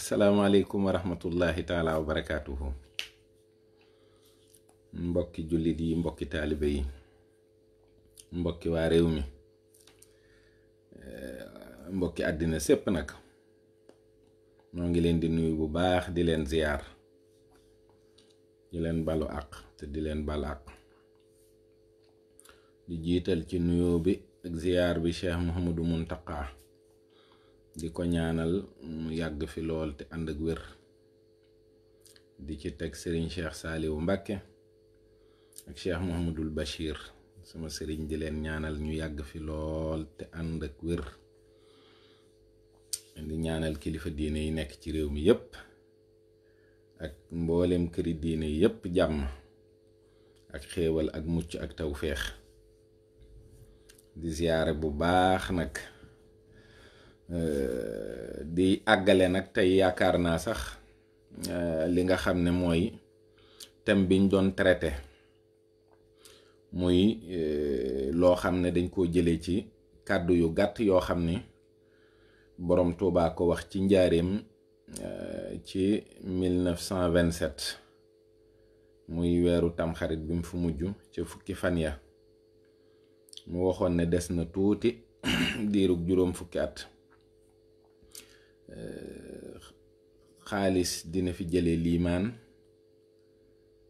asalaamaaleykum wa rahmatullahi taala wa barakaatuhu. Mbokki jullit yi, mbokki taalibe yi, mbokki waa réew mi, mbokki àddina sépp nag ñoo ngi leen di nuyu bu baax, di leen ziyaar, di leen balu àq te di leen bal àq, di jiital ci nuyoo bi ak ziyaar bi Cheikh Mouhamadou Mountakha, di ko ñaanal mu yàgg fi lool te ànd ak wér, di ci teg Serigne Cheikh Saliou Mbacké ak Cheikh Mouhamadul Bachir sama Serigne, di leen ñaanal ñu yàgg fi lool te ànd ak wér, di ñaanal kilifa diine yi nekk ci réew mi yépp ak mboolem këri diine yi yépp jàmm ak xéewal ak mucc ak tawféex. di ziyaare bu baax nag, di àggale nag tey yaakaar naa sax li nga xam ne mooy thème biñ doon traité, muy loo xam ne dañ koo jëlee ci kàddu yu gàtt yoo xam ni boroom Tuubaa ko wax ci njaareem ci 1927 muy weeru tamxarit bi mu fu mujj ca fukki fan ya. mu waxoon ne des na tuuti diirug juróom fukki at xaalis dina fi jële liimaan,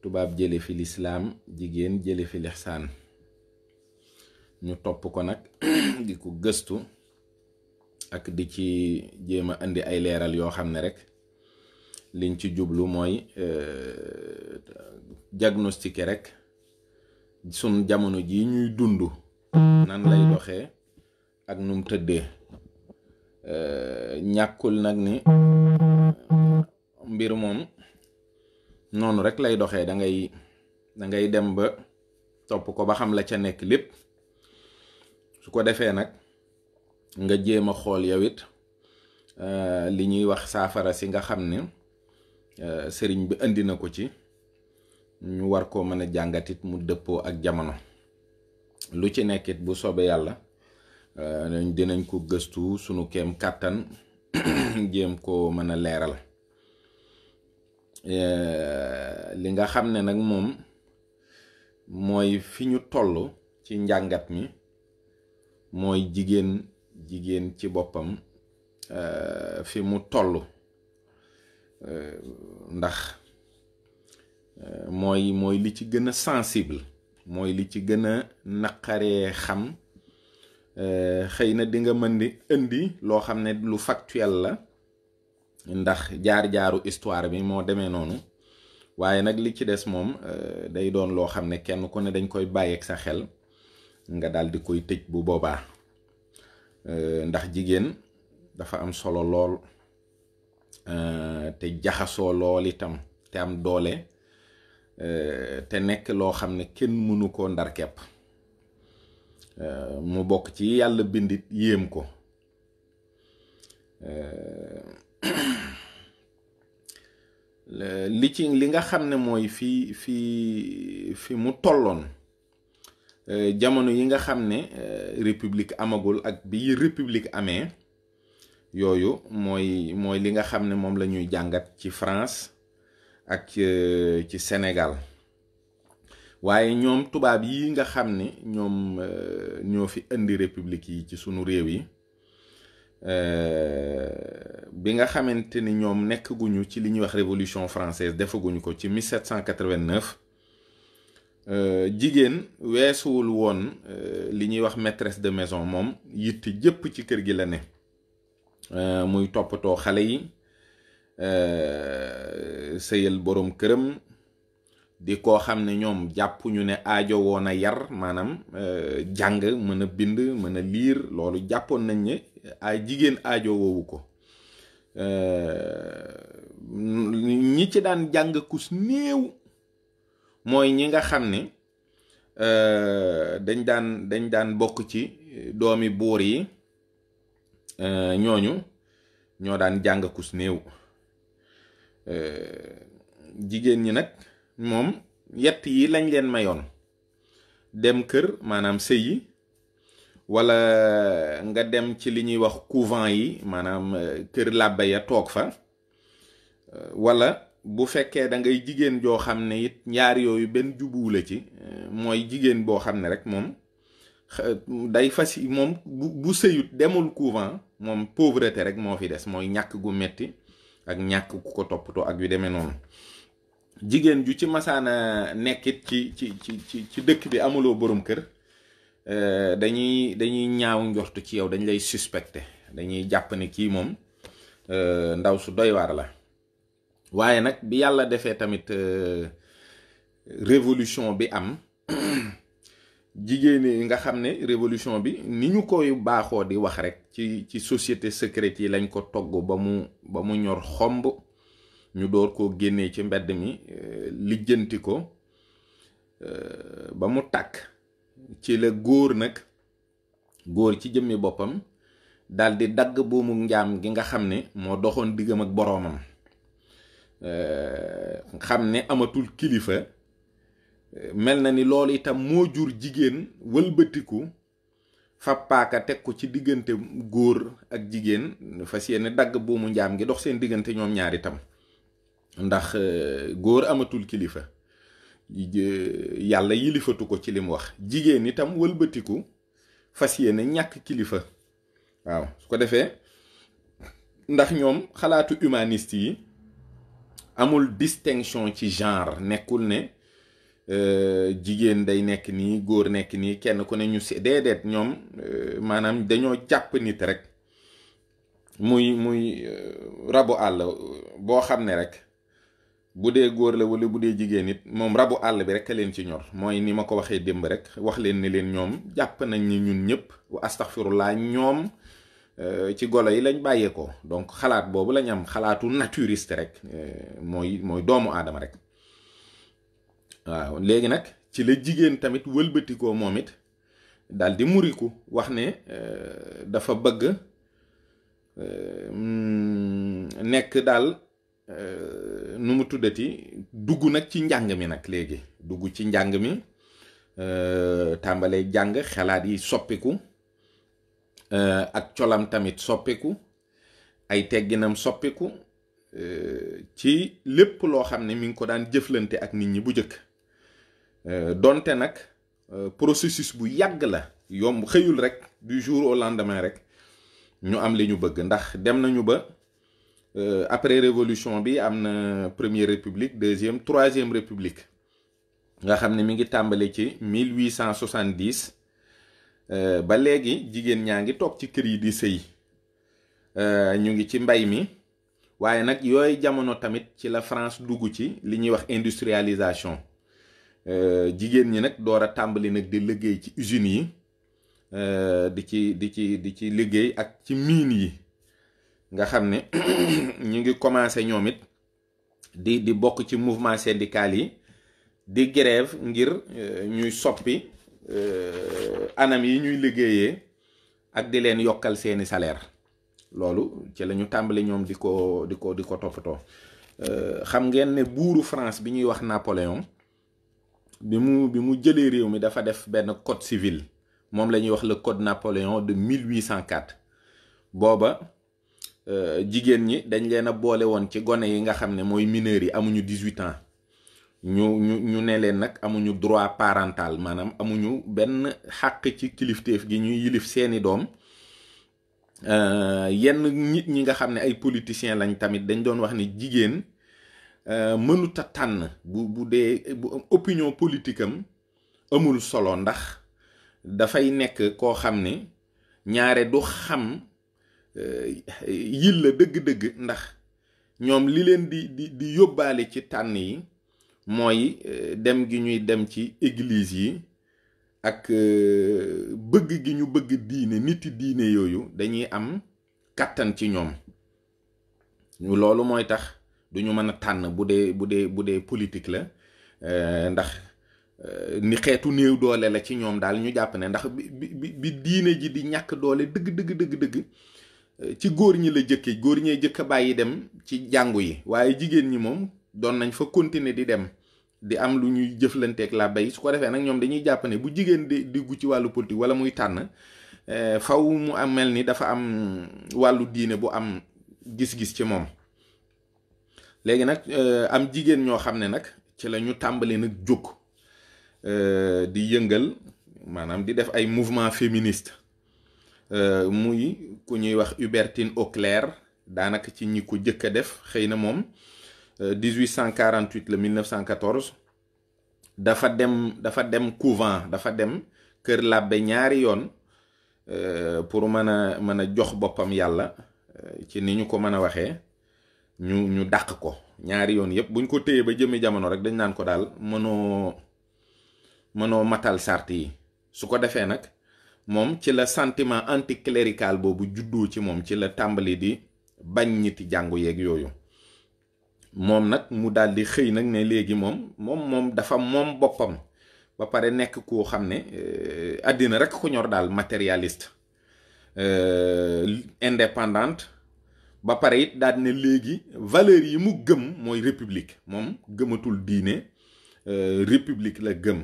tubaab jële fi lislaam, jigéen jële fi lixsaan. ñu topp ko nag di ko gëstu ak di ci jéem a indi ay leeral yoo xam ne rek liñ ci jublu mooy diagnostiquer rek sun jamono ji ñuy dund nan lay doxee ak num tëddee. ñàkkul nag ni mbir moom noonu rek lay doxee, da ngay dem ba topp ko ba xam la ca nekk lépp, su ko defee nag nga jéem a xool yow it li ñuy wax saafara si nga xam ne sëriñ bi indi na ko ci, ñu war koo mën a jàngatit mu dëppoo ak jamono. lu ci nekkit bu soobee yàlla dinañ ko gëstu sunu kem kàttan jéem ko mën a leeral. li nga xam ne nag moom mooy fi ñu toll ci njàngat mi mooy jigéen ci boppam fi mu toll, ndax mooy li ci gën a sensible, mooy li ci gën a naqaree xam. xëy na di nga mën di indi loo xam ne lu factuel la ndax jaar-jaaru histoire bi moo demee noonu, waaye nag li ci des moom day doon loo xam ne kenn ku ne dañ koy bàyyeeg sa xel nga daal di koy tëj bu boobaa. ndax jigéen dafa am solo lool te jaxasoo lool itam, te am doole, te nekk loo xam ne kenn mënu koo ndar kepp. mu bokk ci yàlla bindit yéem ko. li nga xam ne mooy fi mu tolloon jamono yi nga xam ne république amagul ak bi république amee, yooyu mooy li nga xam ne moom la ñuy jàngat ci France ak ci Sénégal. waaye ñoom tubaab yi nga xam ne ñoom ñoo fi indi république yi ci sunu réew yi, bi nga xamante ni ñoom nekk guñu ci li ñuy wax révolution française, defaguñu ko ci 1789, jigéen weesuwul woon li ñuy wax maîtresse de maison. moom yitti jëpp ci kër gi la ne, muy toppatoo xale yi, sëyal boroom këram, di koo xam ne ñoom jàppuñu ne aajo woon a yar, maanaam jàng, mën a bind, mën a liir, loolu jàppoon nañ ne ay jigéen aajo woowu ko. ñi ci daan jàng kus néew mooy ñi nga xam ne dañ daan bokk ci doomi buur yi, ñooñu ñoo daan jàng kus néew. jigéen ñi nag moom yett yi lañ leen mayoon: dem kër, maanaam sëy yi, wala nga dem ci li ñuy wax couvent yi, maanaam kër làbbe ya toog fa, wala bu fekkee da ngay jigéen joo xam ne it ñaar yooyu benn jubuwu la ci, mooy jigéen boo xam ne rek moom day fas moom bu sëyut demul couvent moom pauvreté rek moo fi des, mooy ñàkk gu metti ak ñàkk ku ko toppatoo ak yu demee noonu. jigéen ju ci masaana nekkit ci dëkk bi amuloo borom kër, dañuy ñaaw njortu ci yow, dañ lay suspecté, dañuy jàpp ne kii moom ndaw su doy waar la. waaye nag bi yàlla defee tamit révolution bi am jigéen yi nga xam ne révolution bi ni ñu koy baaxoo di wax rek ci société secrète yi lañ ko togg ba mu ñor xomb, ñu door koo génnee ci mbedd mi, lijjanti ko ba mu tàkk. ci la góor ci jëmmi boppam dal di dagg buumu njaam gi nga xam ne moo doxoon diggam ak boroomam, xam ne amatul kilifa. mel na ni loolu itam moo jur jigéen wëlbatiku fa paaka teg ko ci diggante góor ak jigéen, fas yéene dagg buumu njaam gi dox seen diggante ñoom ñaar itam, ndax góor amatul kilifa, yàlla yilifatu ko ci li mu wax. jigéen itam wëlbatiku fas yéene ñàkk kilifa. waaw su ko defee ndax ñoom xalaatu humaniste yi amul distinction ci genre, nekkul ne jigéen day nekk nii góor nekk nii kenn ku ne ñu si déedéet. ñoom maanaam dañoo jàpp nit rek muy rabu àll boo xam ne rek bu dee góor la wala bu dee jigéen it moom rabu àll bi rek a leen ci ñor. mooy ni ma ko waxee démb rek, wax leen ni leen ñoom jàpp nañ ni ñun ñëpp wa astaghfirullah ñoom ci golo yi lañ bàyyeekoo. donc xalaat boobu lañ am, xalaatu naturiste rek, mooy doomu aadama rek. waaw léegi nag ci la jigéen tamit wëlbatikoo moom it daal di muriku wax ne dafa bëgg nekk daal nu mu tuddati, dugg nag ci njàng mi nag. léegi dugg ci njàng mi, tàmbalee jàng, xalaat yi soppiku, ak colam tamit soppiku, ay tegginam soppiku, ci lépp loo xam ne mi ngi ko daan jëflante ak nit ñi bu jëkk. donte nag processus bu yàgg la, yomb xëyul rek du jour au lendemain rek ñu am li ñu bëgg. ndax dem nañu ba après révolution bi am na première république, deuxième, troisième république nga xam ne mi ngi tàmbale ci 1870. ba léegi jigéen ñaa ngi toog ci kër yi di sëy, ñu ngi ci mbay mi. waaye nag yooyu jamono tamit ci la France dugg ci li ñuy wax industrialisation. jigéen ñi nag door a tàmbali nag di liggéey ci usines yi, di ci liggéey ak ci mines yi, nga xam ne ñu ngi commencé ñoom it di bokk ci mouvement syndical yi, di grève ngir ñuy soppi anam yi ñuy liggéeyee ak di leen yokkal seeni salaire. loolu ci la ñu tàmbali ñoom di ko toppatoo. xam ngeen ne buuru France bi ñuy wax Napoléon bi mu jëlee réew mi dafa def benn code civil, moom la ñuy wax le code Napoléon de 1804. booba jigéen ñi dañ leen a boole woon ci gone yi nga xam ne mooy mineurs yi, amuñu 18 ans. ñu ne leen nag amuñu droit parental, maanaam amuñu benn xàq ci kilifteef gi ñuy yilif seeni doom. yenn nit ñi nga xam ne ay politiciens lañ tamit dañ doon wax ni jigéen mënuta tànn bu dee opinion politique am amul solo, ndax dafay nekk koo xam ne ñaare du xam yil la dëgg-dëgg, ndax ñoom li leen di yóbbaale ci tànn yi mooy dem gi ñuy dem ci église yi ak bëgg gi ñu bëgg diine, niti diine yooyu dañuy am kàttan ci ñoom. loolu mooy tax duñu mën a tànn bu dee politique la, ndax ni xeetu néew doole la ci ñoom daal. ñu jàpp ne ndax bi diine ji di ñàkk doole dëgg ci góor ñi la jëkke, góor ñee jëkk a bàyyi dem ci jàngu yi, waaye jigéen ñi moom doon nañ fa continuer di dem di am lu ñuy jëflanteeg la bay. su ko defee nag ñoom dañuy jàpp ne bu jigéen di diggu ci wàllu politique wala muy tànn, faw mu am mel ni dafa am wàllu diine bu am gis-gis ci moom. léegi nag am jigéen ñoo xam ne nag ci la ñu tàmbali nag jóg di yëngal maanaam di def ay mouvement féministe muy ku ñuy wax Hubertine Auclair daanaka ci ñi ko jëkk a def xëy na moom 1848 la 1914 dafa dem couvent dafa dem kër làbbe ñaari yoon pour mën a jox boppam yàlla ci ni ñu ko mën a waxee ñu dàq ko ñaari yoon yépp buñ ko téyee ba jëmmi jamono rek dañ naan ko daal mënoo matal sart yi. su ko defee nag moom ci la sentiment anticlérical boobu juddoo ci moom ci la tàmbali di bañ ñiti jàngu yeeg yooyu moom nag mu daal di xëy nag ne léegi moom dafa moom boppam ba pare nekk koo xam ne àddina rek ko ñor daal, matérialiste, indépendante, ba pare it daal ne léegi valeurs yi mu gëm mooy république, moom gëmatul diine, république la gëm.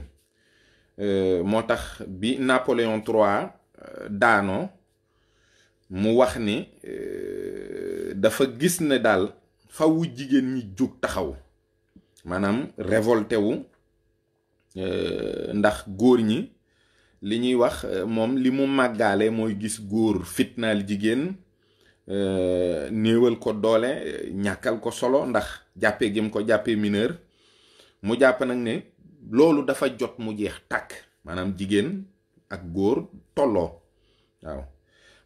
moo tax bi Napoléon III daano mu wax ni dafa gis ne daal fawu jigéen ñi jóg taxaw, maanaam révolté wu, ndax góor ñi li ñuy wax moom li mu màggaale mooy gis góor fitnaal jigéen, néewal ko doole, ñàkkal ko solo ndax jàppee gi mu ko jàppee mineur. mu jàpp nag ne loolu dafa jot mu jeex tàkk, maanaam jigéen ak góor tolloo. waaw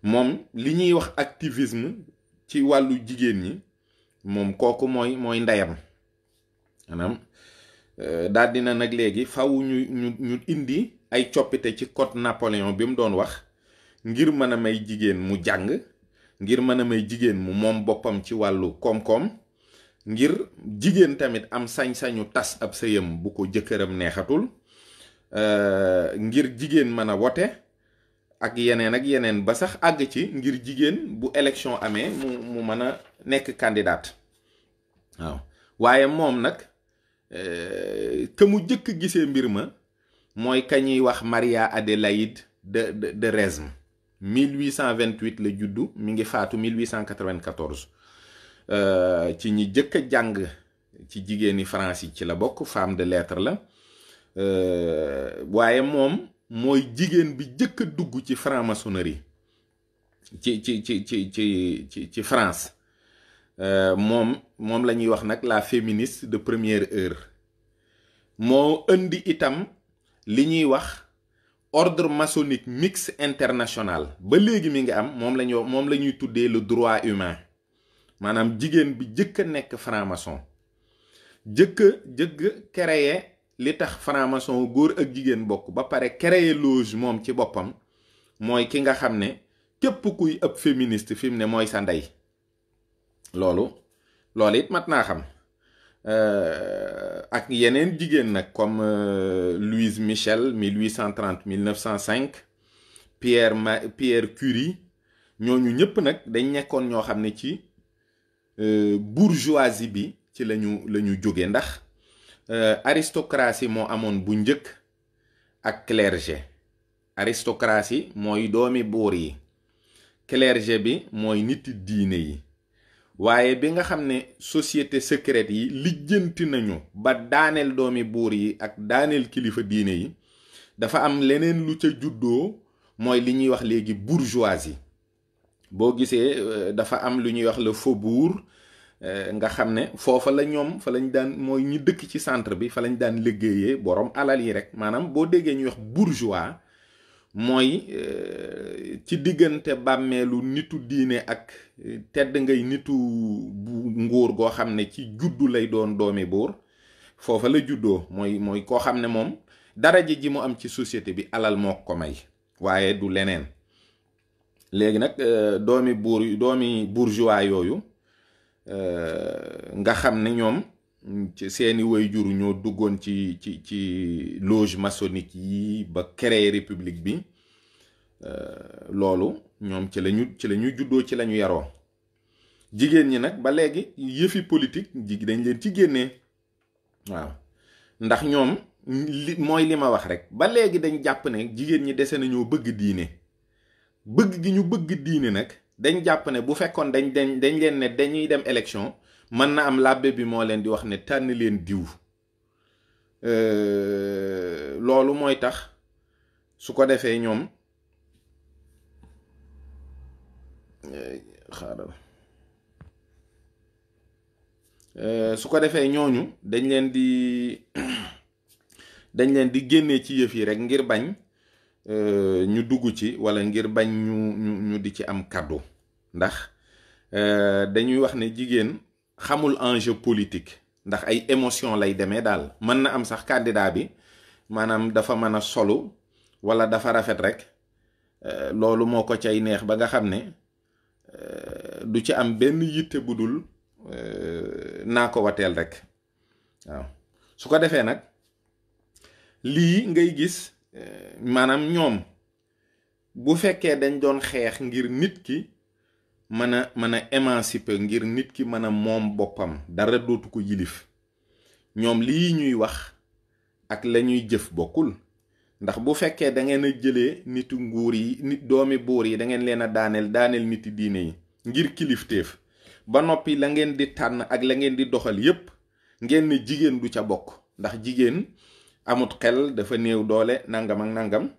moom li ñuy wax activisme ci wàllu jigéen ñi moom kooku mooy ndeyam. maanaam daal dina nag léegi faw ñu indi ay coppite ci code Napoléon bi mu doon wax, ngir mën a may jigéen mu jàng, ngir mën a may jigéen mu moom boppam ci wàllu koom-koom, ngir jigéen tamit am sañ-sañu tas ab sëyam bu ko jëkkëram neexatul, ngir jigéen mën a wote ak yeneen ba sax àgg ci ngir jigéen bu élection amee mu mën a nekk candidat. waaw waaye moom nag que mu jëkk gisee mbir ma mooy ka ñuy wax Maria Adélaïde de Resmes. 1828 la juddu, mi ngi faatu 1894. ci ñi jëkk a jàng ci jigéeni France yi ci la bokk, femme de lettres la. waaye moom mooy jigéen bi jëkk a dugg ci franc-maçonnerie ci France. moom la ñuy wax nag la féministe de première heure. moo indi itam li ñuy wax ordre maçonnique mixte international, ba léegi mi ngi am, moom la ñuy tuddee le droit humain. maanaam jigéen bi jëkk a nekk franc-maçon, jëkk créer li tax franc-maçon góor ak jigéen bokk, ba pare créer loge moom ci boppam, mooy ki nga xam ne képp kuy ëpp féministe fi mu ne mooy sa ndey. loolu it mat naa xam. ak yeneen jigéen nag comme Louise Michel 1830-1905, Pierre Curie, ñooñu ñëpp nag dañ nekkoon ñoo xam ne ci bourgeoisie bi ci lañu jóge, ndax aristocratie moo amoon bu njëkk ak clergé. aristocratie mooy doomi buur yi, clergé bi mooy niti diine yi. waaye bi nga xam ne société secrète yi lijjanti nañu ba daaneel doomi buur yi ak daaneel kilifa diine yi, dafa am leneen lu ca juddoo, mooy li ñuy wax léegi bourgeoisie. boo gisee dafa am lu ñuy wax le faubourg, nga xam ne foofa la ñoom fa lañ daan, mooy ñi dëkk ci centre bi fa lañ daan liggéeyee, borom alal yi rek. maanaam boo déggee ñuy wax bourgeois, mooy ci diggante bàmmeelu nitu diine ak tedd ngay nitu bu nguur goo xam ne ci juddu lay doon doomi buur, foofa la juddoo. mooy koo xam ne moom daraja ji mu am ci société bi alal moo ko may, waaye du leneen. léegi nag doomi bourgeois yooyu nga xam ne ñoom ci seeni waajur ñoo duggoon ci loge maçonnique yi ba créer république bi. loolu ñoom ci lañu juddoo, ci lañu yaroo. jigéen ñi nag ba léegi yëfi politique dañ leen ci génnee. waaw ndax ñoom mooy li ma wax rek, ba léegi dañ jàpp ne jigéen ñi dese nañoo bëgg diine. bëgg gi ñu bëgg diine nag dañ jàpp ne bu fekkoon dañ leen ne dañuy dem élection, mën na am làbbe bi moo leen di wax ne tànn leen diw. loolu mooy tax su ko defee ñoom xaaral su ko defee ñooñu dañ leen di génnee ci yëf yi rek ngir bañ ñu dugg ci walla ngir bañ ñu di ci am kàddu ndax dañuy wax ne jigéen xamul enjeu politique ndax ay émotion lay demee daal. mën na am sax candidat bi maanaam dafa mën a solu walla dafa rafet rek loolu moo ko cay neex ba nga xam ne du ci am benn yitte bu dul naa ko wateel rek. waaw su ko defee nag lii ngay gis maanaam ñoom bu fekkee dañ doon xeex ngir nit ki mën a émanciper, ngir nit ki mën a moom boppam, dara dootu ko yilif, ñoom lii ñuy wax ak la ñuy jëf bokkul. ndax bu fekkee da ngeen a jëlee nitu nguur yi, nit doomi buur yi, da ngeen leen a daaneel niti diine yi ngir kilifteef, ba noppi la ngeen di tànn ak la ngeen di doxal yépp ngeen ne jigéen du ca bokk ndax jigéen amut xel, dafa néew doole, nangam ak nangam.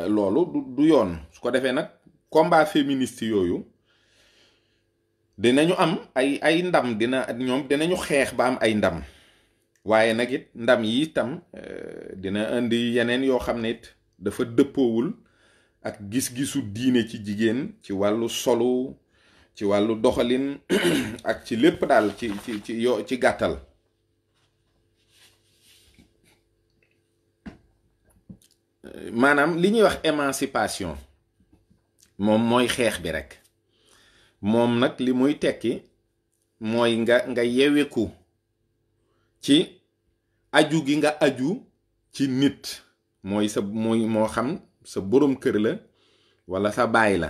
loolu du yoon. su ko defee nag combat féministe yooyu dinañu am ay ndam, ñoom dinañu xeex ba am ay ndam, waaye nag it ndam yi itam dina indi yeneen yoo xam ne it dafa dëppoowul ak gis-gisu diine ci jigéen, ci wàllu solu, ci wàllu doxalin ak ci lépp daal, ci gàttal. maanaam li ñuy wax émancipation moom mooy xeex bi rek. moom nag li muy tekki mooy nga yeweku ci aju gi nga aju ci nit, moo xam sa borom kër la walla sa baay la.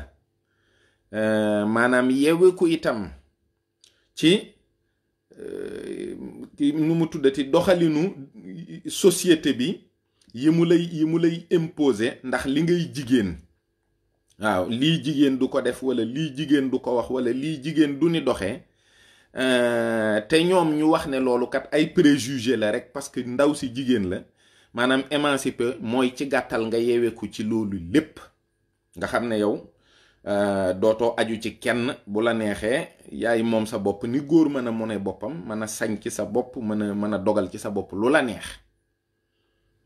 maanaam yeweku itam ci nu mu tuddati doxalinu société bi yi mu lay imposer, ndax li ngay jigéen. waaw lii jigéen du ko def, walla lii jigéen du ko wax, walla lii jigéen du ni doxee. te ñoom ñu wax ne loolu kat ay préjugé la rek parce que ndaw si jigéen la. maanaam émancipé mooy ci gàttal nga yeweku ci loolu lépp, nga xam ne yow dootoo aju ci kenn. bu la neexee yaay moom sa bopp ni góor mën a mone boppam, mën a sañ ci sa bopp, mën a dogal ci sa bopp lu la neex.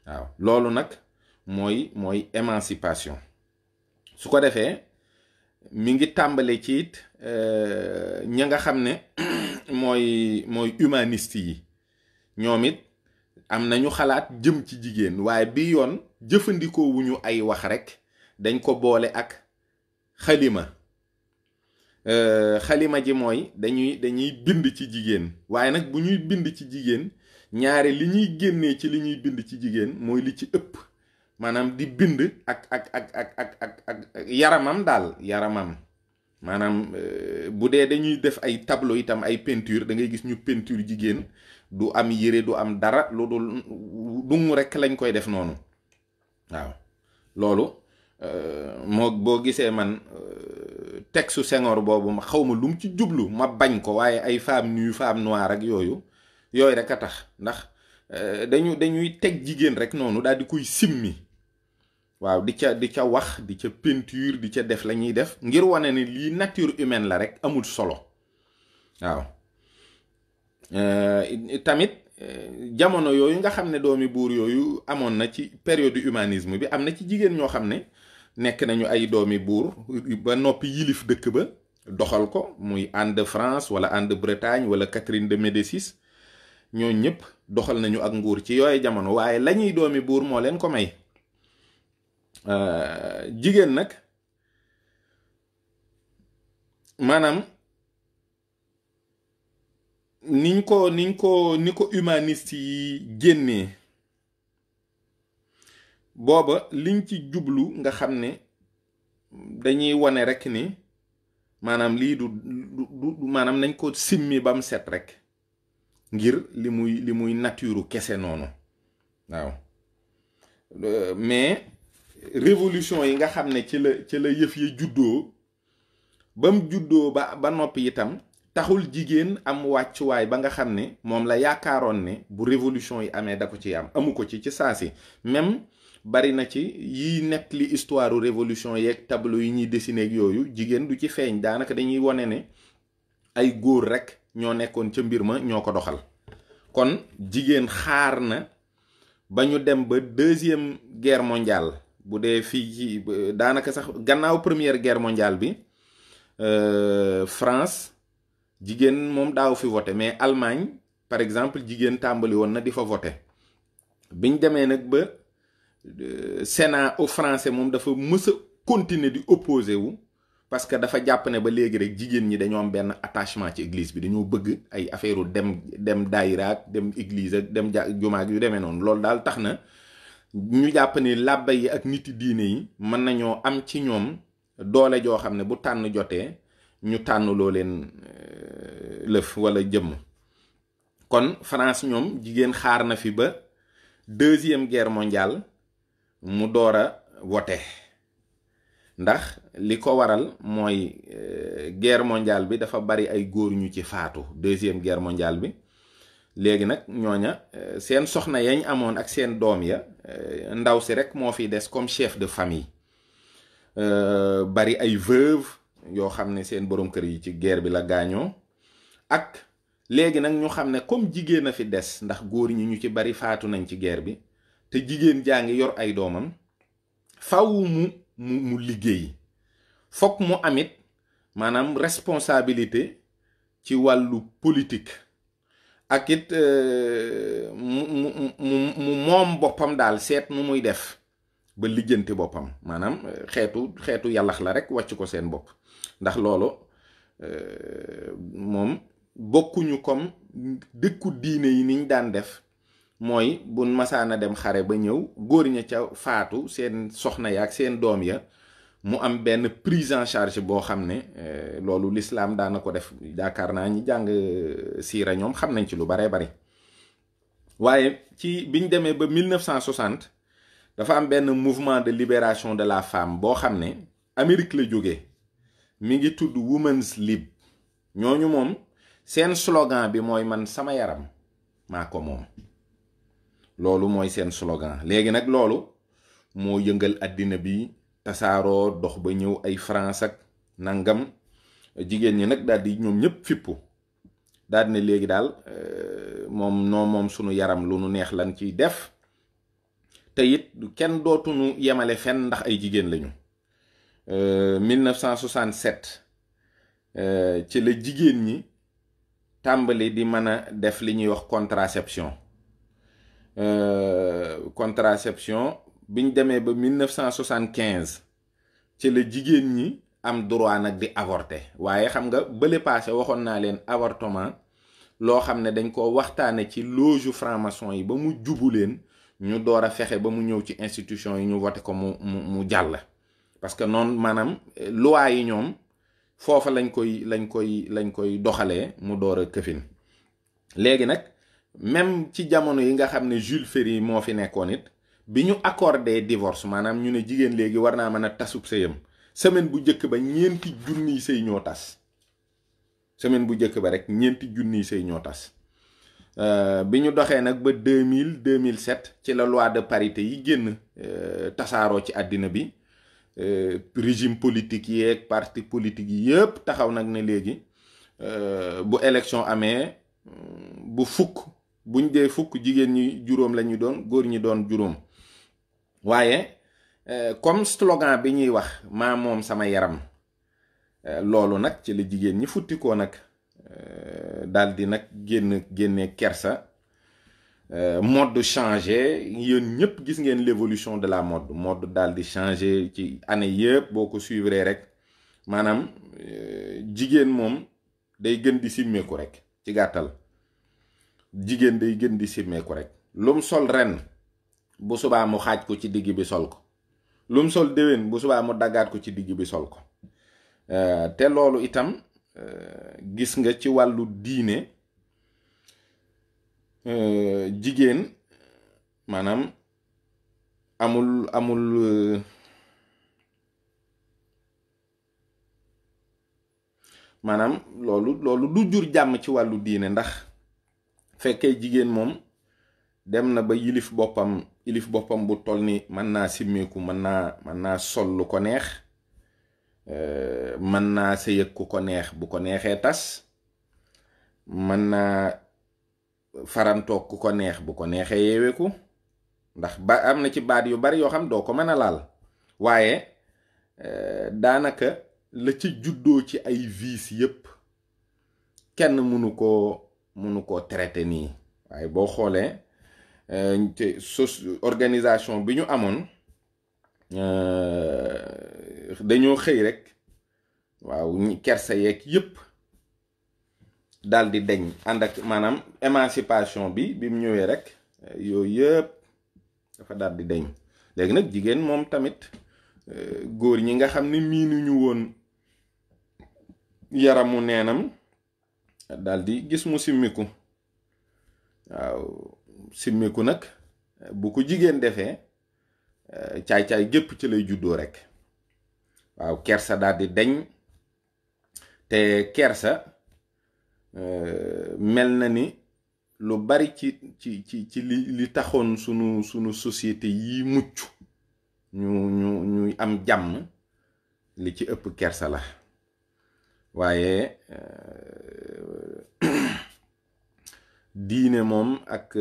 waaw loolu nag mooy émancipation. su ko defee mi ngi tàmbale ci it ña nga xam ne mooy humaniste yi. ñoom it am nañu xalaat jëm ci jigéen, waaye bi yoon jëfandikoo wuñu ay wax rek, dañ ko boole ak xalima. xalima ji mooy dañuy bind ci jigéen, waaye nag bu ñuy bind ci jigéen, ñaare li ñuy génnee ci li ñuy bind ci jigéen mooy li ci ëpp. maanaam di bind ak yaramam daal, yaramam. maanaam bu dee dañuy def ay tableau itam, ay peinture, da ngay gis ñu peinture jigéen, du am yére, du am dara, lu dul dungu rekk lañ koy def noonu. waaw loolu boo gisee man texte Senghor boobu ma xaw ma lu mu ci jublu, ma bañ ko, waaye ay femme nue, femme noire ak yooyu rek a tax. ndax dañuy teg jigéen rek noonu daal di koy simmi. waaw di ca wax, di ca peinture, di ca def la ñuy def ngir wane ne lii nature humaine la rek, amul solo. waaw tamit jamono yooyu nga xam ne doomi buur yooyu amoon na ci période humanisme bi, am na ci jigéen ñoo xam ne nekk nañu ay doomi buur ba noppi yilif dëkk ba, doxal ko, muy Anne de France walla Anne de Bretagne walla Catherine de Médicis. ñoo ñëpp doxal nañu ak nguur ci yooyu jamono, waaye lañuy doomi buur moo leen ko may. jigéen nag maanaam ni ko humaniste yi génnee, booba liñ ci jublu nga xam ne dañuy wane rek ni maanaam lii du maanaam nañ ko simmi bam set rek, ngir li muy nature kese noonu. waaw mais révolution yi nga xam ne ci la yëf yi juddoo, bam juddoo ba noppi itam taxul jigéen am wàccuwaay ba nga xam ne moom la yaakaaroon ne bu révolution yi amee da ko ci am amu ko ci saa si. même bari na ci yi nekk li histoire révolution yeeg tableau yi ñuy dessiné ak yooyu jigéen du ci feeñ, daanaka dañuy wone ne ay góor rek ñoo nekkoon ca mbir ma ñoo ko doxal. kon jigéen xaar na ba ñu dem ba deuxième guerre mondiale, bu dee fii ci daanaka sax gannaaw première guerre mondiale bi France jigéen moom daaw fi voté, mais Allemagne par exemple jigéen tàmbali woon na di fa voté. biñ demee nag ba Sénat au français moom dafa mës a continuer di opposé wu, parce que dafa jàpp ne ba léegi rek jigéen ñi dañoo am benn attachement ci église bi, dañoo bëgg ay affaire dem daayira ak dem église ak dem jumaa yu demee noonu. loolu daal tax na ñu jàpp ni làbba yi ak niti diine yi mën nañoo am ci ñoom doole joo xam ne bu tànn jotee ñu tànn loo leen lëf wala jëmm. kon France ñoom jigéen xaar na fi ba deuxième guerre mondiale mu door a wote, ndax li ko waral mooy guerre mondiale bi dafa bari ay góor ñu ci faatu, deuxième guerre mondiale bi. léegi nag ñooña seen soxna yañ amoon ak seen doom ya, ndaw si rek moo fi des comme chef de famille. bari ay veuve yoo xam ne seen borom kër yi ci guerre bi la gaañoo. ak léegi nag ñu xam ne comme jigéen a fi des, ndax góor ñi ñu ci bari faatu nañ ci guerre bi, te jigéen jaa ngi yor ay doomam, faw mu liggéey. fokk mu amit maanaam responsabilité ci wàllu politique, ak it mu moom boppam daal, seet nu muy def ba lijjanti boppam. maanaam xeetu yàllax la rek wàcc ko seen bopp. ndax loolu moom bokkuñu comme dëkku diine yi niñ daan def, mooy bu masaana dem xare ba ñëw, góor ña ca faatu, seen soxna ya ak seen doom ya, mu am benn prise en charge boo xam ne loolu l'islam daana ko def. yaakaar naa ñi jàng siira ñoom xam nañ ci lu baree bari. waaye ci biñ demee ba 1960 dafa am benn mouvement de libération de la femme boo xam ne Amérique la jóge, mi ngi tudd Women's Lib. ñooñu moom seen slogan bi mooy man sama yaram maa ko moom. loolu mooy seen slogan. léegi nag loolu moo yëngal àddina bi, tasaaroo dox ba ñëw ay France ak nangam. jigéen ñi nag daal di ñoom ñëpp fippu, daal di ne léegi daal moom sunu yaram lu nu neex lan ciy def, te it kenn dootuñu yemale fenn ndax ay jigéen lañu. 1967 ci la jigéen ñi tàmbali di mën a def li ñuy wax contraception. contraception biñ demee ba 1975 ci la jigéen ñi am droit nag di avorter. waaye xam nga bële passé waxoon naa leen avortement loo xam ne dañ ko waxtaane ci loge franc-maçon yi ba mu jubu leen, ñu door a fexe ba mu ñëw ci institution yi ñu voté ko mu jàll. parce que noonu maanaam loi yi ñoom foofa lañ koy doxalee mu door a këfin. léegi nag même ci jamono yi nga xam ne Jules Ferry moo fi nekkoon it, bi ñu accordé divorce, maanaam ñu ne jigéen léegi war naa mën a tasub sëyam, semaine bu njëkk ba 4 junniy sëy ñoo tas. semaine bu njëkk ba rek 4 junniy sëy ñoo tas. bi ñu doxee nag ba 2007 ci la loi de parité yi génn tasaaroo ci àddina bi. régime politique yeeg parti politique yi yëpp taxaw nag ne léegi bu élection amee buñ dee fukk jigéen ñi juróom la ñu doon, góor ñi doon juróom. waaye comme slogan bi ñuy wax maa moom sama yaram, loolu nag ci la jigéen ñi futtikoo nag daal di nag génne kersa. mode changé, yéen ñëpp gis ngeen l'évolution de la mode daal di changé ci année yëpp boo ko suivre rek. maanaam jigéen moom day gën di simmeeku rek, ci gàttal jigéen day gën di simmeeku rek. lum sol ren bu subaa mu xaaj ko ci digg bi sol ko, lum sol déwén bu subaa mu daggaat ko ci digg bi sol ko. te loolu itam gis nga ci wàllu diine. jigéen maanaam maanaam loolu du jur jàmm ci wàllu diine, ndax fekkee jigéen moom dem na ba yilif boppam bu toll ni mën naa simmeeku, mën naa sol lu ko neex, mën naa sëyëg ku ko neex, bu ko neexee tas, mën naa farantoog ku ko neex, bu ko neexee yeeweeku, ndax ba am na ci baat yu bari yoo xam doo ko mën a laal. waaye daanaka la ci juddoo ci ay vices yépp kenn mënu koo traité nii. waaye boo xoolee te organisation bi ñu amoon, dañoo xëy rek waaw kersa yeeg yépp dal di deñ ànd ak maanaam émancipation bi mu ñëwee rek yooyu yëpp dafa dal di deñ. léegi nag jigéen moom tamit góor ñi nga xam ne miinuñu woon yaramu neenam dal di gis mu simmiku. waaw simmiku nag bu ko jigéen defee caay-caay gépp ci lay juddoo rek. waaw kersa dal di deñ, te kersa mel na ni lu bari ci li taxoon sunu société yi mucc ñu am jàmm, li ci ëpp kersa la. waaye diine moom ak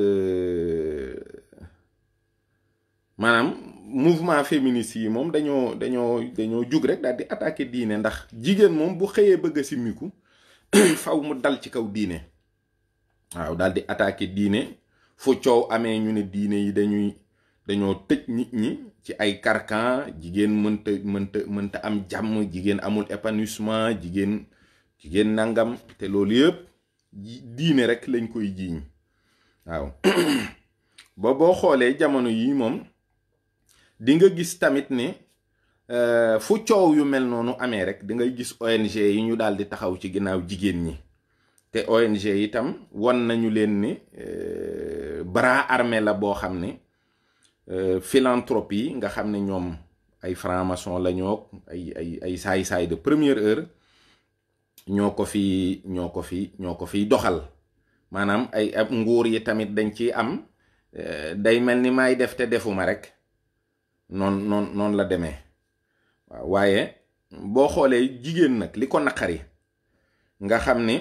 maanaam mouvement féministe yi moom dañoo jug rek daal di attaquer diine, ndax jigéen moom bu xëyee bëgg a simmiku faw mu dal ci kaw diine. waaw daal di attaquer diine, fu coow amee ñu ne diine yi dañoo tëj nit ñi ci ay carcan, jigéen mënta am jàmm, jigéen amul épanouissement, jigéen nangam, te loolu yëpp diine rek lañ koy jiiñ. waaw boo xoolee jamono yi moom di nga gis tamit ne fu coow yu mel noonu amee rek di ngay gis ONG yi ñu daal di taxaw ci ginnaaw jigéen ñi. te ONG itam won nañu leen ni bras armé la boo xam ne philanthropie nga xam ne ñoom ay franc-maçon la ñoo ay saay-saay de première heure ñoo ko fi doxal. maanaam ay nguur yi tamit dañ ci am day mel ni may def te defuma rek noon la demee. waaw waaye boo xoolee jigéen nag li ko naqari nga xam ne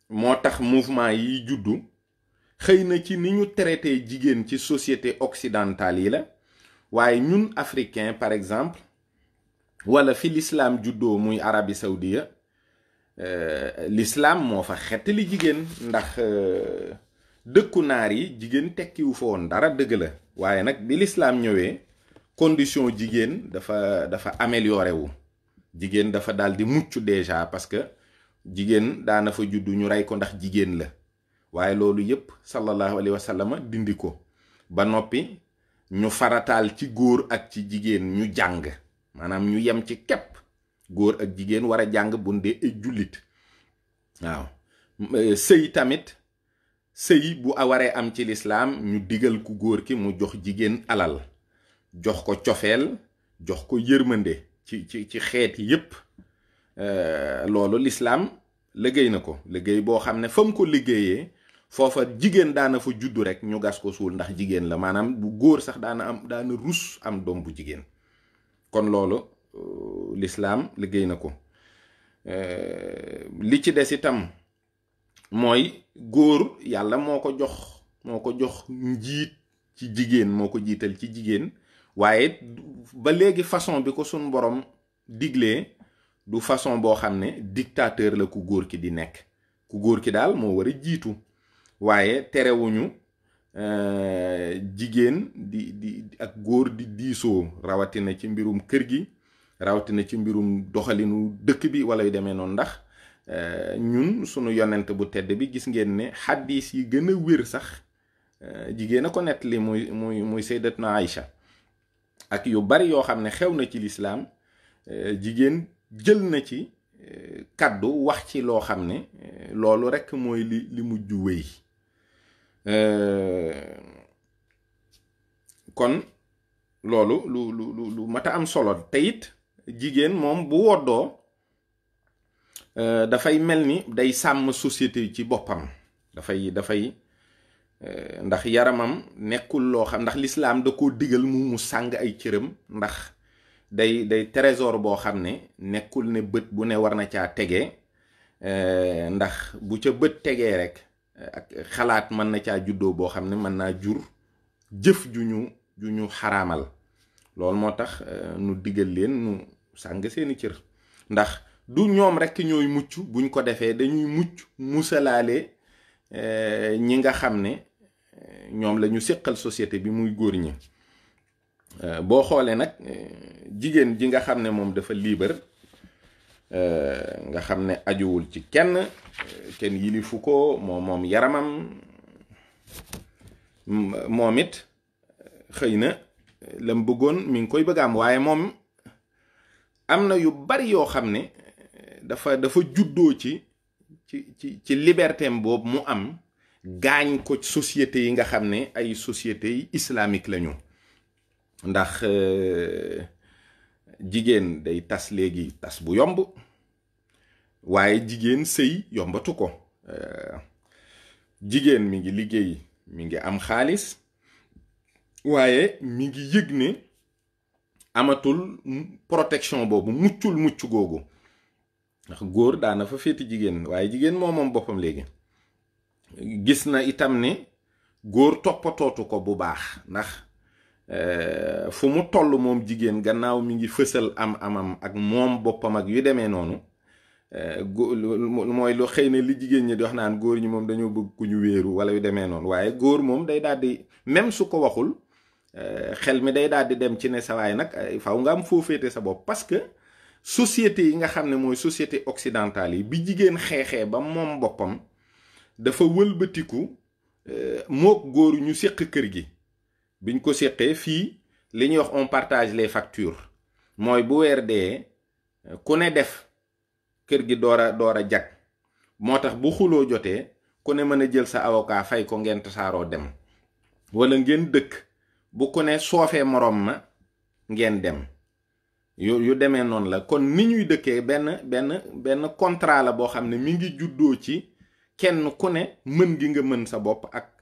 moo tax mouvement yi juddu, xëy na ci ni ñu traité jigéen ci société occidentale yi la. waaye ñun africain par exemple, wala fi l'islam juddoo muy Arabie Saoudia, l'islam moo fa xettali jigéen, ndax dëkku naar yi jigéen tekkiwu fa woon dara, dëgg la. waaye nag bi l'islam ñëwee condition jigéen dafa amélioré wu. jigéen dafa daal di mucc déjà, parce que jigéen daana fa juddu ñu rey ko ndax jigéen la. waaye loolu yépp sallallahu alayhi wa sallam dindi ko ba noppi ñu farataal ci góor ak ci jigéen ñu jàng, maanaam ñu yem ci képp. góor ak jigéen war a jàng bu dee ay jullit. waaw sëy tamit, sëy bu waree am ci lislaam ñu digal ku góor ki mu jox jigéen alal, jox ko cofeel, jox ko yërmande ci xeet yépp. loolu lislaam liggéey na ko liggéey boo xam ne fa mu ko liggéeyee foofa jigéen daana fa juddu rek ñu gas ko suul ndax jigéen la. maanaam bu góor sax daana rus am doom bu jigéen. kon loolu lislaam liggéey na ko. li ci des itam mooy góor yàlla moo ko jox njiit ci jigéen, moo ko jiital ci jigéen. waaye ba léegi façon bi ko sun borom diglee du façon boo xam ne dictateur la ku góor ki di nekk. ku góor ki daal moo war a jiitu, waaye terewuñu jigéen di ak góor di diisoo, rawatina ci mbirum kër gi, rawatina ci mbirum doxalinu dëkk bi wala yu demee noonu. ndax ñun sunu yonent bu tedd bi gis ngeen ne xaddiis yi gën a wér sax jigéen a ko nettali muy sayyidatuna Aïcha. ak yu bari yoo xam ne xew na ci lislaam jigéen jël na ci kàddu wax ci loo xam ne loolu rekk mooy li mujj wéy. kon loolu lu mat a am solo. te it jigéen moom bu woddoo dafay mel ni day sàmm société ci boppam. dafay ndax yaramam nekkul loo xam, ndax lislaam da koo digal mu sàng ay cëram, ndax day trésor boo xam ne nekkul ne bët bu ne war na caa tegee, ndax bu ca bët tegee rek ak xalaat mën na caa juddoo boo xam ne mën naa jur jëf ju ñu xaraamal. loolu moo tax nu digal leen nu sàng seeni cër, ndax du ñoom rekk ñooy mucc buñ ko defee, dañuy mucc musalaale ñi nga xam ne ñoom la ñu séqal société bi muy góor ñi. boo xoolee nag jigéen ji nga xam ne moom dafa libre, nga xam ne ajuwul ci kenn yilifu ko, moom yaramam, moom it xëy na lam bëggoon mi ngi koy bëgg am, waaye moom am na yu bari yoo xam ne dafa juddoo ci libertéem boobu mu am, gaañ ko société yi nga xam ne ay société yi islamique lañu. ndax jigéen day tas léegi tas bu yomb, waaye jigéen sëy yombatu ko. jigéen mi ngi liggéey, mi ngi am xaalis, waaye mi ngi yëg ne amatul protection boobu, mucc googu. ndax góor daana fa féeti jigéen, waaye jigéen moom boppam léegi. gis na itam ne góor toppatootu ko bu baax, ndax fu mu toll moom jigéen gannaaw mi ngi fësal amam ak moom boppam ak yu demee noonu, mooy lu xëy na li jigéen ñi di wax naan góor ñi moom dañoo bëgg ku ñu wéeru wala yu demee noonu. waaye góor moom day daal di, même su ko waxul, xel mi day daal di dem ci ne sa waay nag faw nga am foo féete sa bopp. parce que société yi nga xam ne mooy société occidentale yi, bi jigéen xeexee ba moom boppam, dafa wëlbatiku mook góor ñu séq kër gi. biñ ko séqee fii li ñuy wax on partage les factures, mooy bu weer dee ku ne def, kër gi door a jag. moo tax bu xuloo jotee ku ne mën a jël sa avocat fay ko, ngeen tasaaroo dem. wala ngeen dëkk, bu ku ne soofee moroom ma ngeen dem. yu demee noonu la. kon ni ñuy dëkkee benn contrat la boo xam ne mi ngi juddoo ci kenn ku ne mën gi nga mën sa bopp ak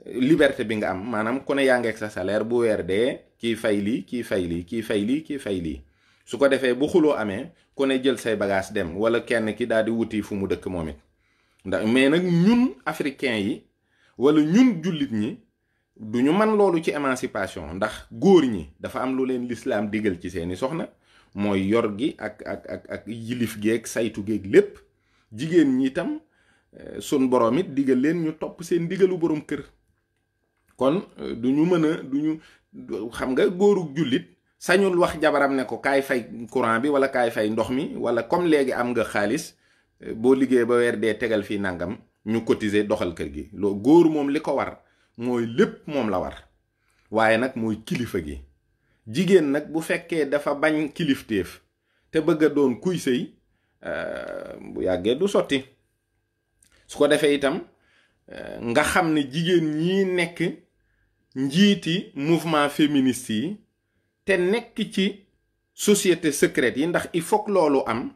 liberté bi nga am. maanaam ku ne yaa ngi ak sa salaire, bu weer dee kii fay lii, kii fay lii, kii fay lii, kii fay lii. su ko defee bu xuloo amee ku ne jël say bagage dem, wala kenn ki daal di wuti fu mu dëkk moom it. ndax mais nag ñun africain yi wala ñun jullit ñi duñu man loolu ci émancipation, ndax góor ñi dafa am lu leen lislaam digal ci seeni soxna, mooy yor gi ak yilif geeg saytu geeg lépp. jigéen ñi itam sun borom it digal leen ñu topp seen digalu borom kër. kon duñu mën a duñu xam nga góorug jullit sañul wax jabaram ne ko kaay fay courant bi wala kaay fay ndox mi, wala comme léegi am nga xaalis boo liggéey ba weer dee tegal fii nangam ñu cotiser doxal kër gi. loo góor moom li ko war mooy lépp moom la war, waaye nag mooy kilifa gi. jigéen nag bu fekkee dafa bañ kilifteef te bëgg a doon kuy sëy, bu yàggee du sotti. su ko defee itam nga xam ne jigéen ñi nekk njiiti mouvement féministe yi te nekk ci société secrète yi, ndax il faut que loolu am.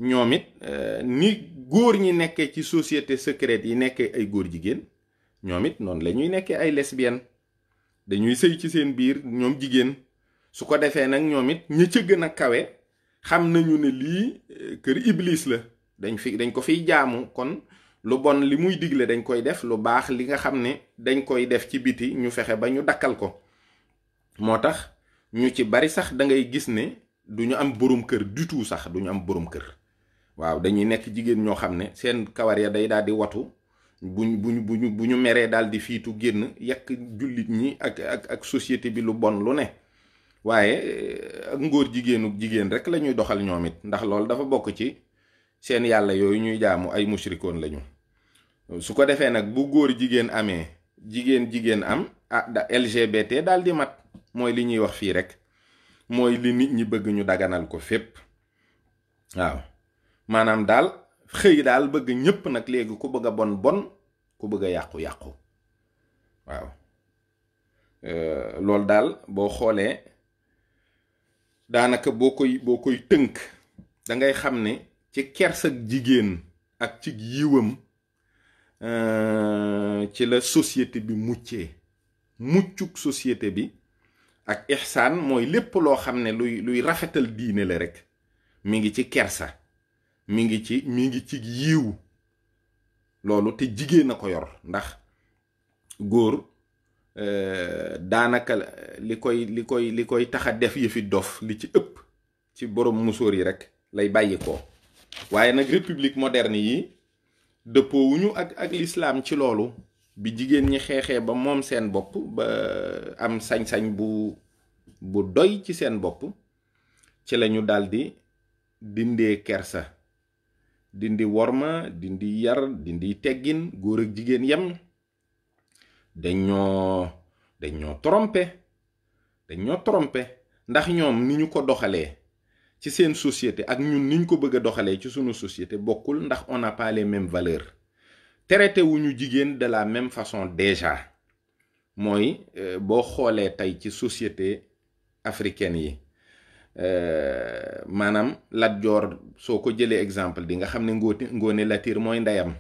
ñoom it ni góor ñi nekkee ci société secrète yi nekkee ay góor jigéen, ñoom it noonu la ñuy nekkee ay lesbiennes. dañuy sëy ci seen biir ñoom jigéen. su ko defee nag ñoom it ña ca gën a kawe xam nañu ne lii kër iblis la, dañ ko fiy jaamu. kon lu bon li muy digle dañ koy def, lu baax li nga xam ne dañ koy def ci biti ñu fexe ba ñu dakkal ko. moo tax ñu ci bari sax da ngay gis ne duñu am borom kër du tout, sax duñu am borom kër. waaw dañuy nekk jigéen ñoo xam ne seen kawar ya day daal di watu, bu ñu meree daal di fiitu génn yekk jullit ñi ak société bi lu bon lu ne. waaye ak ngóor jigéen rek la ñuy doxal ñoom it, ndax loolu dafa bokk ci seen yàlla yooyu ñuy jaamu, ay mushrikoon lañu. su ko defee nag bu góor jigéen amee, jigéen am, LGBT daal di mat. mooy li ñuy wax fii rek, mooy li nit ñi bëgg ñu daganal ko fépp. waaw maanaam daal xëy daal bëgg ñépp nag léegi ku bëgg a bon ku bëgg a yàqu. waaw loolu daal boo xoolee daanaka boo koy tënk da ngay xam ne ci kersak jigéen ak ci yiwam ci la société bi muccuk société bi ak ihsaan mooy lépp loo xam ne luy rafetal diine la rek mi ngi ci kersa mi ngi ci yiw loolu te jigéen a ko yor ndax góor daanaka li koy taxa def yëfi dof li ci ëpp ci borom musóor yi rek lay bàyyi ko waaye nag république moderne yi dëppoowuñu ak l'islam ci loolu bi jigéen ñi xeexee ba moom seen bopp ba am sañ-sañ bu doy ci seen bopp ci lañu daldi dindee kersa dindi worma dindi yar dindi teggin góor ak jigéen yem dañoo trompé ndax ñoom ni ñu ko doxalee ci seen société ak ñun niñ ko bëgg a doxalee ci sunu société bokkul ndax on n'a pas les mêmes valeurs traité wuñu jigéen de la même façon déjà mooy boo xoolee tey ci société africaine yi maanaam Lat Joor soo ko jëlee exemple di nga xam ne Ngoone Latiir mooy ndeyam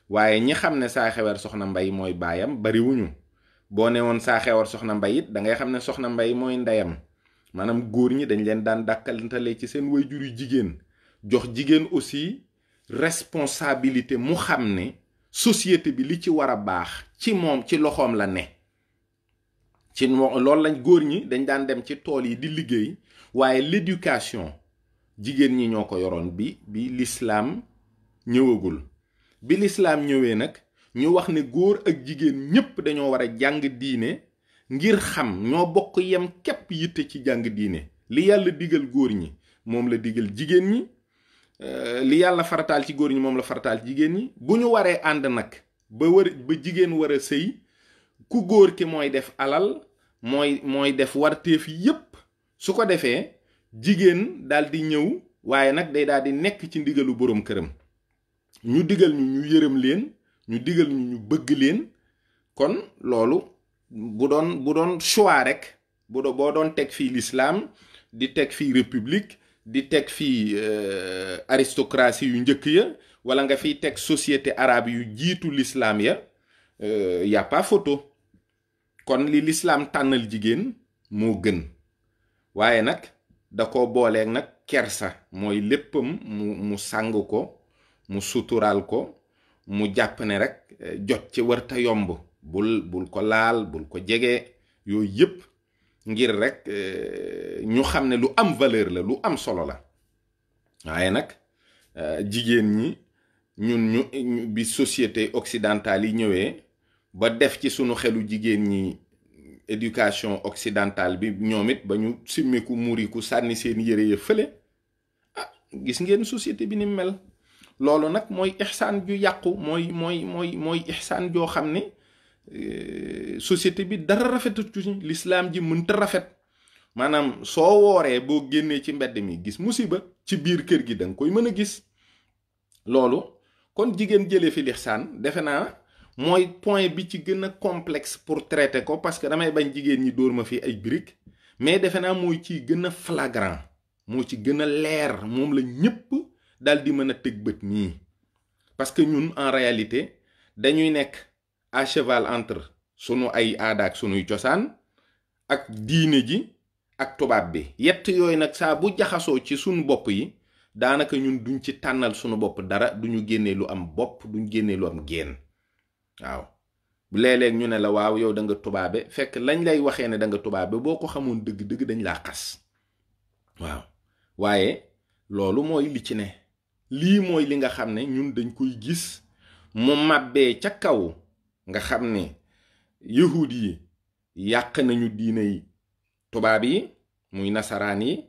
waaye ñi xam ne Saa Xewar Soxna Mbay mooy baayam bariwuñu boo ne woon Saa Xewar Soxna Mbay it da ngay xam ne Soxna Mbay mooy ndeyam maanaam góor ñi dañ leen daan dàkkantale ci seen waajur yu jigéen jox jigéen aussi responsabilité mu xam ne société bi li ci war a baax ci moom ci loxoom la ne ci loolu lañ góor ñi dañ daan dem ci tool yi di liggéey waaye l'éducation jigéen ñi ñoo ko yoroon bi l'islam ñëwagul bi l'islam ñëwee nag ñu wax ne góor ak jigéen ñépp dañoo war a jàng diine ngir xam ñoo bokk yem képp yitte ci jàng diine li yàlla digal góor ñi moom la digal jigéen ñi li yàlla farataal ci góor ñi moom la farataal ci jigéen ñi bu ñu waree ànd nag ba jigéen war a sëy ku góor ki mooy def alal mooy def warteef yépp su ko defee jigéen daldi ñëw waaye nag day daldi nekk ci ndigalu boroom këram ñu digal ñu yërëm leen ñu digal ñu bëgg leen kon loolu bu doon choix rek boo doon teg fii l'islam di teg fii république di teg fii aristocratie yu njëkk ya wala nga fiy teg société arabe yu jiitu l'islam ya y a pas photo kon li l'islam tànnal jigéen moo gën waaye nag da ko booleeg nag kersa mooy léppam mu sàng ko mu suturaal ko mu jàpp ne rek jot ci warta yomb bul ko laal bul ko jege yooyu yépp ngir rek ñu xam ne lu am valeur la lu am solo la waaye nag jigéen ñi ñun bi société occidentale yi ñëwee ba def ci sunu xelu jigéen ñi éducation occidentale bi ñoom it ba ñu simmiku muriku sànni seen yére ya fële gis ngeen société bi ni mel loolu nag mooy ihsaan ju yàqu mooy ihsaan joo xam ne société bi dara rafetatu ci l'islam ji mënta rafet maanaam soo wooree boo génnee ci mbedd mi gis musiba ci biir kër gi danga koy mën a gis loolu kon jigéen jëlee fi l'ihsaan defe naa mooy point bi ci gën a complexe pour traiter ko parce que damay bañ jigéen ñi dóor ma fi ay briques mais defe naa mooy ci gën a flagrant moo ci gën a leer moom la ñépp dal di mën a teg bët nii parce que ñun en réalité dañuy nekk à cheval entre sunu ay aada ak sunuy cosaan ak diine ji ak tubaab bi yett yooyu nag saa bu jaxasoo ci sunu bopp yi daanaka ñun duñ ci tànnal sunu bopp dara duñu génnee lu am bopp duñ génnee lu am génn waaw léeg-léeg ñu ne la waaw yow da nga tubaabe fekk lañ lay waxee ne da nga tubaabe boo ko xamoon dëgg-dëgg dañ laa xas waaw waaye loolu mooy li ci ne lii mooy li nga xam ne ñun dañ koy gis mu màbbee ca kaw nga xam ne yahud yi yàq nañu diine yi tubaab yi muy nasaraan yi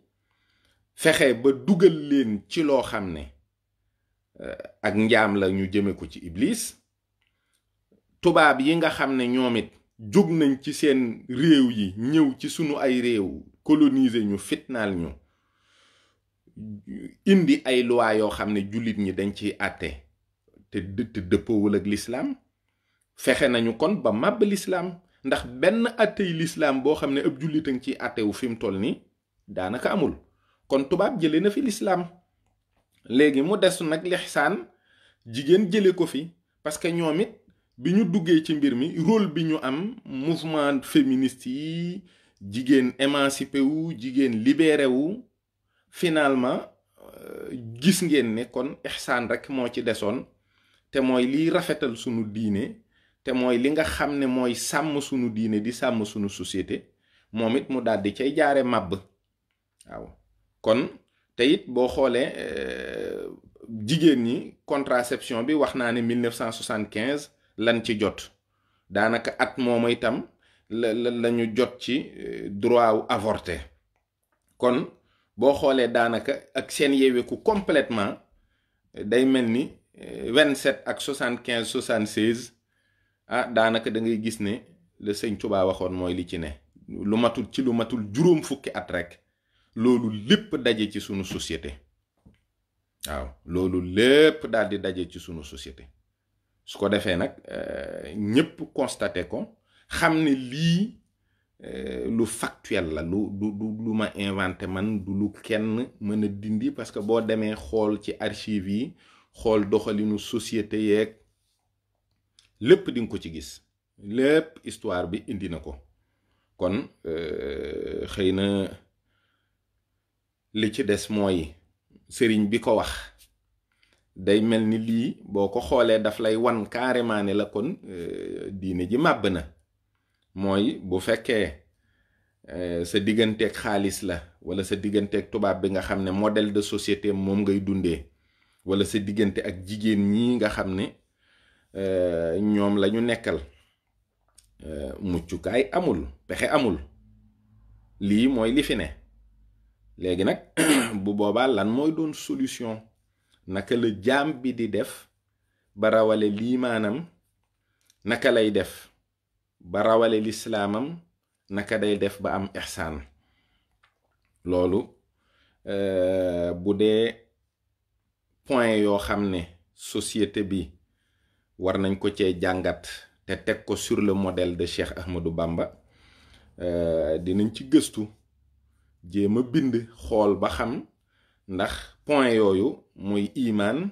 fexe ba dugal leen ci loo xam ne ak njaam la ñu jëme ko ci iblis tubaab yi nga xam ne ñoom it jóg nañ ci seen réew yi ñëw ci sunu ay réew coloniser ñu fitnaal ñu indi ay loi yoo xam ne jullit ñi dañ ciy àtte te dëppoowul ak l'islam fexe nañu kon ba màbb l'islam ndax benn àttey l'islam boo xam ne ab jullit a ngi ciy àttewu fi mu toll nii daanaka amul kon tubaab jëlee na fi l'islam léegi mu des nag lixsaan jigéen jële ko fi parce que ñoom it bi ñu duggee ci mbir mi rôle bi ñu am mouvement féministe yi jigéen émancipé wu jigéen libéré wu finalement gis ngeen ne kon ihsaan rek moo ci desoon te mooy liy rafetal sunu diine te mooy li nga xam ne mooy sàmm sunu diine di sàmm sunu société moom it mu daldi cay jaare màbb waaw kon te it boo xoolee jigéen ñi contraception bi wax naa ne 1975 lan ci jot daanaka at moom itam lañu jot ci droit wu avorter kon boo xoolee daanaka ak seen yeeweeku complètement day mel ni 27 ak 75 76 daanaka da ngay gis ne le sëñ Tuubaa waxoon mooy li ci ne lu matul juróom fukki at rek loolu lépp daje ci sunu société waaw loolu lépp daal di daje ci sunu société su ko defee nag ñépp constaté ko xam ne lii lu factuel la lu ma inventé man du lu kenn mën a dindi parce que boo demee xool ci archive yi xool doxalinu société yeeg lépp di nga ko ci gis lépp histoire bi indi na ko kon xëy na li ci des mooy sëriñ bi ko wax day mel ni lii boo ko xoolee daf lay wan carrément ne la kon diine ji màbb na mooy bu fekkee sa digganteeg xaalis la wala sa digganteeg tubaab bi nga xam ne modèle de société moom ngay dundee wala sa diggante ak jigéen ñi nga xam ne ñoom la ñu nekkal muccukaay amul pexe amul lii mooy li fi ne léegi nag bu boobaa lan mooy doon solution naka la jaam bi di def ba rawale lii maanaam naka lay def ba rawale lislaamam naka day def ba am ihsaan loolu bu dee point yoo xam ne société bi war nañ ko cee jàngat te teg ko sur le modèle de Cheikh Ahmadou Bamba dinañ ci gëstu jéem a bind xool ba xam ndax point yooyu muy imaan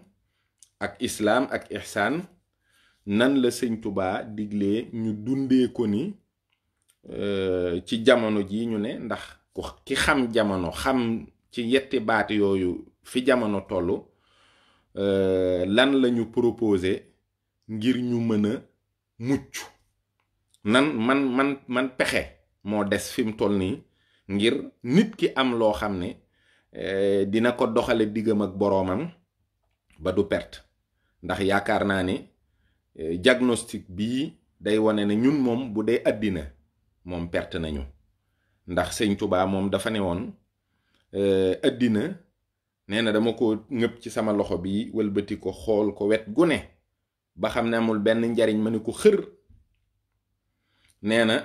ak islaam ak ihsaan nan la sëñ Tubaa diglee ñu dundee ko ni ci jamono ji ñu ne ndax ku ki xam jamono xam ci yetti baat yooyu fi jamono tollu lan lañu proposé ngir ñu mën a mucc nan man pexe moo des fi mu toll nii ngir nit ki am loo xam ne dina ko doxale diggam ak boroomam ba du perte ndax yaakaar naa ne diagnostic bii day wane ne ñun moom bu dee àddina moom perte nañu ndax sëñ Tubaa moom dafa ne woon àddina nee na dama ko ngëpp ci sama loxo bi wëlbati ko xool ko wet gu ne ba xam ne amul benn njariñ ma ne ko xër nee na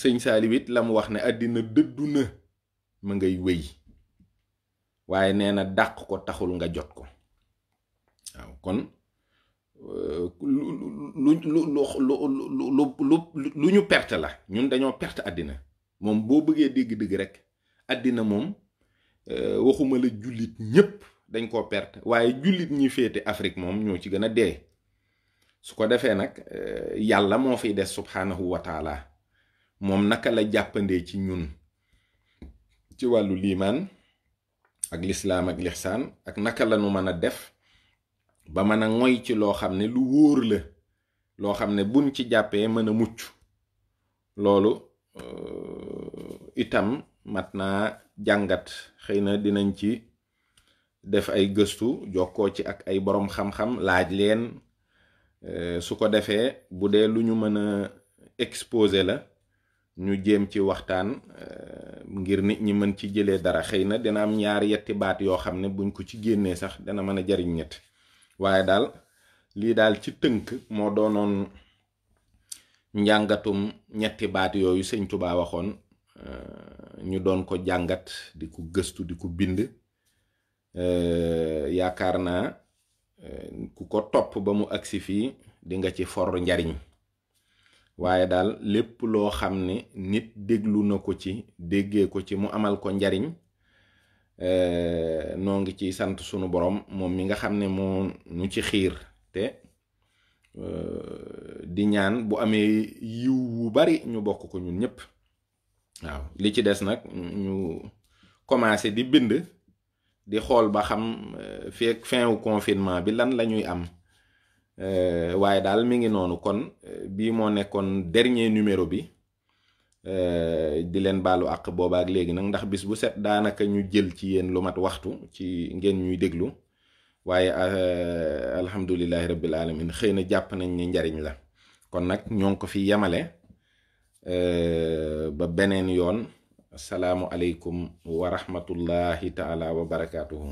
sëñ Saaliw la mu wax ne àddina dëddu na ma ngay wéy waaye nee na dàq ko taxul nga jot ko waaw kon lu ñu perte la ñun dañoo perte àddina moom boo bëggee dégg-dégg rek àddina moom waxuma la jullit ñépp dañ koo perte waaye jullit ñi féete Afrique moom ñoo ci gën a dee su ko defee nag yàlla moo fiy des subhaanahu wa taala moom naka la jàppandee ci ñun ci wàllu liimaan ak lislaam ak lixsaan ak naka la nu mën a def ba mën a ngoy ci loo xam ne lu wóor la loo xam ne buñ ci jàppee mën a mucc loolu itam mat naa jàngat xëy na dinañ ci def ay gëstu jokkoo ci ak ay boroom xam-xam laaj leen su ko defee bu dee lu ñu mën a exposer la ñu jéem ci waxtaan ngir nit ñi mën ci jëlee dara xëy na dina am ñaar yetti baat yoo xam ne buñ ko ci génnee sax dana mën a jariñ ñett waaye daal lii daal ci tënk moo doonoon njàngatum ñetti baat yooyu sëñ Tubaa waxoon ñu doon ko jàngat di ko gëstu di ko bind yaakaar naa ku ko topp ba mu agsi fii di nga ci for njariñ waaye daal lépp loo xam ne nit déglu na ko ci déggee ko ci mu amal ko njariñ noo ngi ci sant sunu borom moom mi nga xam ne moo ñu ci xiir te di ñaan bu amee yiw wu bari ñu bokk ko ñun ñëpp. waaw li ci des nag ñu commencé di bind di xool ba xam fekk fin wu confinement bi lan la ñuy am. waaye daal mi ngi noonu kon bii moo nekkoon dernier numéro bi. di leen baalu àq boobaak léegi nag ndax bis bu set daanaka ñu jël ci yéen lu mat waxtu ci ngeen ñuy déglu waaye alhamdulillahi rabbil alamin xëy na jàpp nañ ni njariñ la kon nag ñoo ngi ko fi yemale ba beneen yoon asalaamu aleykum wa rahmatullahi taala wa barakaatuhu.